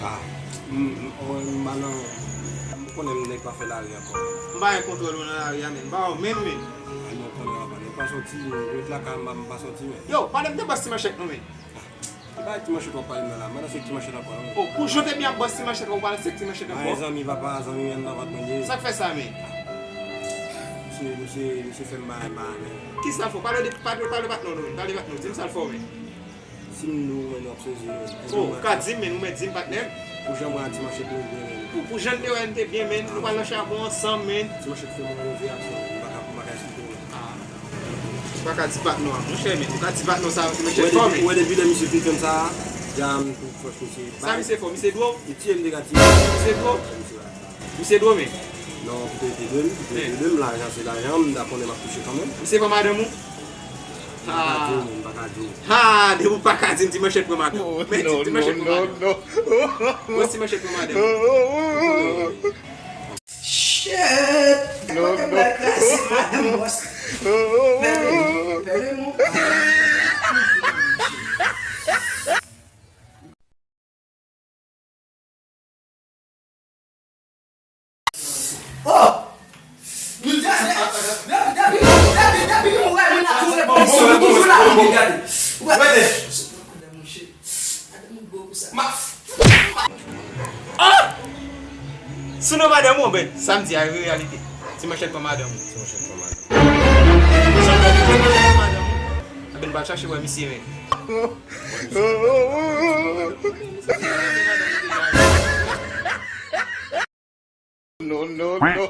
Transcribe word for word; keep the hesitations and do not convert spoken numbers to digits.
Ah, m, m, mwen, m pa nan, m konnen m nèg pa fè lari ankò. M pa gen kontwòl ou nan lari a, men. M pa wè w menm, men. Ah, non, konnen avan. M pa soti, m ret lakay m, m pa soti, men. Yo, pale m de bòs ti manchèt nou, men. Ah, e pa ti manchèt w ap pale m nan la, m pa nan se ti manchèt ankò, non. Oh, pou jan w te byen ap bòs ti manchèt, w pale se ti manchèt ankò. Mwen, zanmi papa, zanmi menm nan vant mwen ye. Sa k fè sa, men? Misye, misye, misye fè m bagay, bagay, men. Ki sa l fè w? Pale de, pale, pale patnè w, non, pale patnè w, di m sa l fè w, men. Si m di w, men, w ap sezi, men. Oh, ou ka di m, men, ou mèt di m, patnè m. Pou jan mwen ak ti manchèt nou byen, men. Pou, pou jan n te wè n te byen, men, nou pral nan chabon ansanm, men. Ti manchèt fè mwen yon revelasyon, m pa ka, m pa ka esplike w, men. Ah. Ou pa ka di patnè w a, monchè, men. Ou ka di patnè w sa, ti manchèt fò, men. Ou wè depi lè misye fin fè m sa, dja m tou fòs misye. Sa misye fò, misye dwe w? Li tiye m de gati. Misye dwe w? Misye dwe w, men. Non, kite l te dwe m, kite l te dwe m, lajan se lajan, m ta konnen m ap touche kanmenm. Misye pran madanm ou? M pa ka di w, men, m pa ka di w. Ha, depi w pa ka di m, ti manchèt pran madanm. Oh, men, ti, non, ti manchèt non, pran non, madanm. Non. Bòs ti manchèt pran madanm. Shit! Non, non. Kraze madanm bòs. Pèle, pèle, mon. Oh! Depi, depi, depi, depi nou wè moun ap toujou reponn, nou toujou la, nou gade. Ou wè? Madanm mwen, cheri. Madanm mwen gwo kou sa. Ma, ah! Sou non madanm ou, ben, sa m di a reyalite. Ti manchèt pran madanm ou. Ti manchèt pran madanm ou. Ti manchèt pran madanm ou. Eben, m pral chache wè misye, men. Non, non, non.